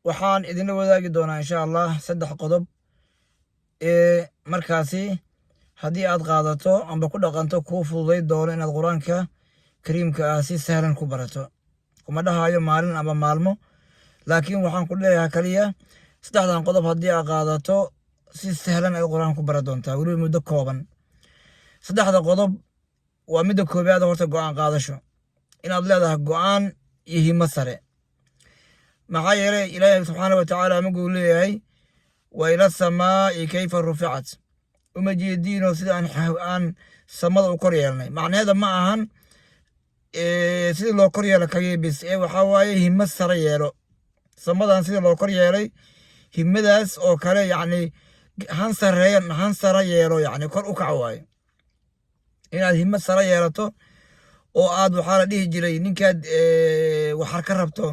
Waxaan idinla wadaagi doonaa, insha Allah, saddex qodob ee markaasi haddii aad qaadato amba ku dhaqanto kuu fududay doono inaad Qur-aanka Kariimka ah si sahlan ku barato. Kuma dhahayo maalin amba maalmo, laakiin waxaan ku leeyahay kaliya saddexdan qodob haddii aad qaadato, si sahlan ayaad Qur-aanka ku baran doontaa, weliba muddo kooban. Saddexda qodob waa: midda koowaad, horta go'aan qaadasho, inaad leedahay go'aan iyo himo sare. Maxaa yeelay, Ilaahay subxaana wa tacaala maguu leeyahay: "وإلى السماء كيف رفعت", uma jeediino sida aan samada u kor yeelnay. Macnaheeda ma ahan sidii loo kor yeelo kaliya bis ee waxaa waaye himo sare yeelo. Samadan sida loo kor yeelay, himadaas oo kale, yacni han sareeya, han sare yeelo, yacni kor u kac waaye. Inaad himo sare yeelato oo aad, waxaa la dhihi jiray, ninkaad waxar ka rabto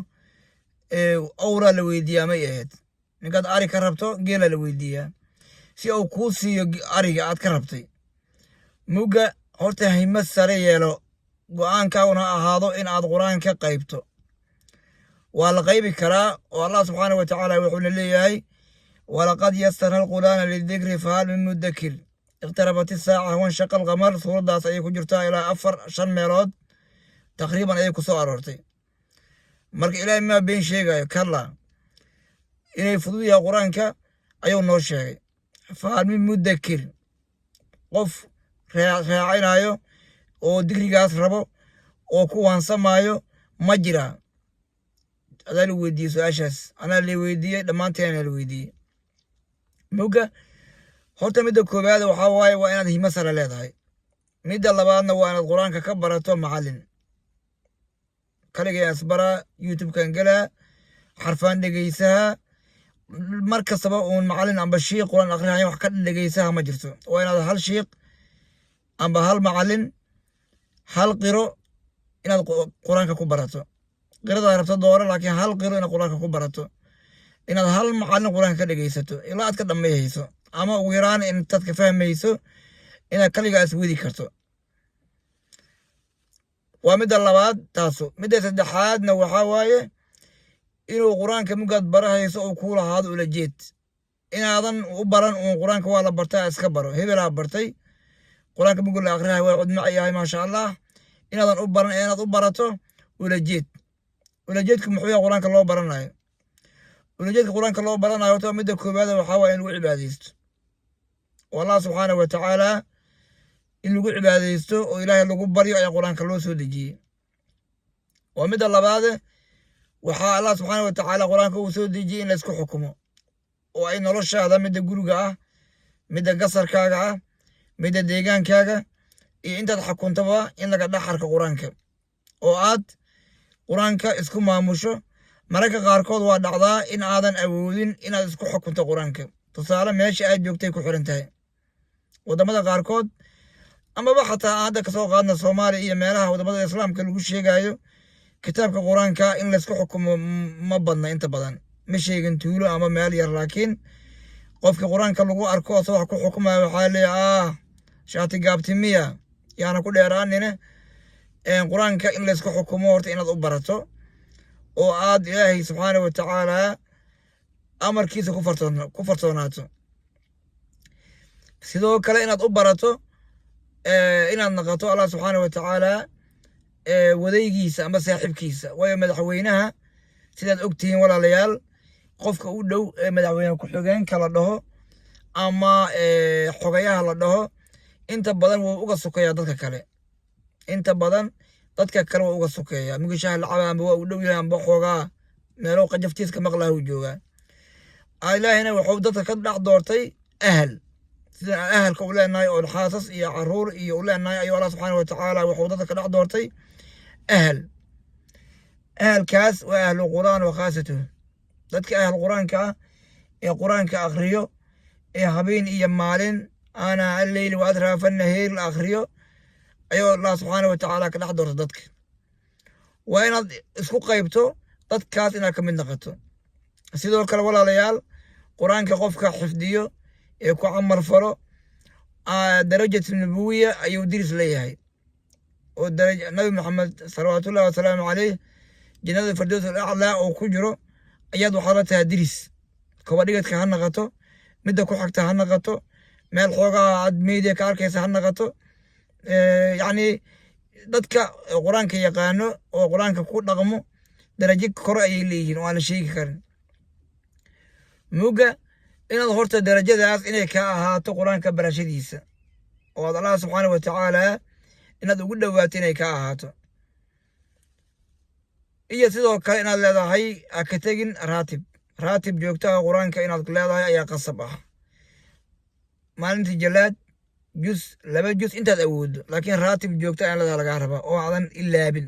owraa la weydiiyaa may ahayd? Ninkaad ari ka rabto geelaa la weydiiyaa si uu kuu siiyo ariga aad ka rabtay. Mugga horta himo sare yeelo, go'aankaaguna ahaado in aad Qur-aan ka qaybto. Waa la qaybi karaa oo Allah subxaana wa tacaala wuxuuna leeyahay: "ولقد يسرنا القرآن للذكر فهل من مدكر". اقتربت الساعة وانشق القمر, suuraddaas ayay ku jirtaa. Ilaa afar shan meelood taqriiban ayay ku soo aroortay. Marka Ilaahay maa been sheegayo kalla, inay fudud yahay Qur-aanka ayuu noo sheegay. فهل من مدكر, qof raacinayo oo dikrigaas rabo oo ku waansamaayo ma jiraa? Adaa la weydiiyey su-aashaas, anaa la weydiiyey, dhammaanteen la weydiiyey. Mugga horta midda koowaad waxaa waaye waa inaad himo sare leedahay. Midda labaadna waa inaad Qur-aanka ka barato macallin. Kaligay asbaraa, YouTube-kan gelaa, xarfaan dhegeysaha, mar kastaba uun macallin amba shiiq Qur-aan akrinaya wax ka dhegeysaha ma jirto. Waa inaad hal shiiq amba hal macallin, hal qiro inaad Qur-aanka ku barato. Qiradaad rabto dooro, laakiin hal qiro inaad Qur-aanka ku barato, inaad hal macallin Qur-aanka ka dhegeysato ilaa aad ka dhammayhayso, ama ugu yaraan intaad ka fahmayso inaad kaligaa iswedi karto. Waa midda labaad taasu. Midda saddexaadna waxaa waaye inuu Qur-aanka mugaad barahayso uu kuu lahaado ulajeed, inaadan u baran uun Qur-aanka waa la bartaa, iska baro, hebelaa bartay Qur-aanka muga la akhriyahay, waa cudmac yahay, maasha Allah, inaadan u baran ee inaad u barato ulajeed. Ulajeedku muxuu yahay Qur-aanka loo baranayo? Ulajeedka Qur-aanka loo baranayo horta midda koowaad waxaa waaye in lagu cibaadaysto oo Allah subxaanahu wa tacaala in lagu cibaadaysto oo Ilaahay lagu baryo ayaa Qur-aanka loo soo dejiyey. Waa midda labaade, waxaa Allah subxaana wa tacaala Qur-aanka uu soo dejiyey in laysku xukumo oo ay noloshaada, midda guriga ah, midda gasarkaaga ah, midda deegaankaaga iyo intaad xukuntaba, in laga dhex arko Qur-aanka oo aad Qur-aanka isku maamusho. Mararka qaarkood waa dhacdaa in aadan awoodin inaad isku xukunto Qur-aanka. Tusaale, meesha aad joogtay ku xiran tahay. Waddamada qaarkood amaba xataa aan hadda kasoo qaadna Soomaaliya iyo meelaha waddamada Islaamka lagu sheegayo, kitaabka Qur-aanka in laysku xukumo ma badna inta badan. Ma sheegin tuulo ama meel yar, laakiin qofka Qur-aanka lagu arko asoo wax ku xukumayo, waxaa leeyahay, "Ah, shaati gaabtimiya." Yaana ku dheeraanine. Qur-aanka in laysku xukumo horta inaad u barato oo aad Ilaahay subxaana wa tacaala amarkiisa ku fartoonaato. Sidoo kale inaad u barato inaad naqato Allah subxaana wa tacaala wadaygiisa ama saaxiibkiisa. Waayo, madaxweynaha, sidaad ogtihiin walaalayaal, qofka u dhow ee madaxweyne ku-xigeenka la dhaho ama xogayaha la dhaho, inta badan wuu uga sokeeyaa dadka kale. Inta badan dadka kale waa uga sokeeyaa. Mugishaha lacaba amba waa u dhow yahay, amba xoogaa meelo qajaftiiska maqlaha uu joogaa. Ilaahina wuxuu dadka ka dhex doortay ahal. Sidaan aan ahalka u leenahay oo xaasas iyo caruur iyo u leenahay, ayuu Allah subxaana wa tacaala wuxuu dadka ka dhex doortay ahal. Ahalkaas waa أهل القرآن وخاصته, dadka ahal Qur-aanka ah ee Qur-aanka akhriyo ee habeen iyo maalin, آناء الليل وأطراف النهار, la akhriyo, ayuu Allah subxaana wa tacaala ka dhex doorta dadka. Waa inaad isku qaybto dadkaas, inaad ka mid noqoto. Sidoo kale walaalayaal, Qur-aanka qofka xifdiyo ee ku camal falo, درجة النبوية ayuu diris leeyahay, oo daraja Nabi Maxamed salawaatullahi wasalaamu caleyh, jannada Firdows al Aclaa oo ku jiro. Ayaad waxaad la tahay diris. Kobadhigadka ha naqato, midda ku xigta ha naqato, meel xoogaa aad media ka arkaysa ha naqato. Yacni dadka Qur-aanka yaqaano oo Qur-aanka ku dhaqmo darajo kore ayay leeyihiin oo aan la sheegi karin. Mugga inaad horta darajadaas inay ka ahaato Qur-aanka barashadiisa oo aad Allah subxaana wa tacaala inaad ugu dhowaato inay ka ahaato, iyo sidoo kale inaad leedahay ha ka tegin raatib, raatib joogtaha Qur-aanka inaad leedahay ayaa qasab ah. Maalintii jalaad, jus, 2 jus, intaad awooddo, laakiin raatib joogta in leedahay lagaa rabaa oo aadan ilaabin.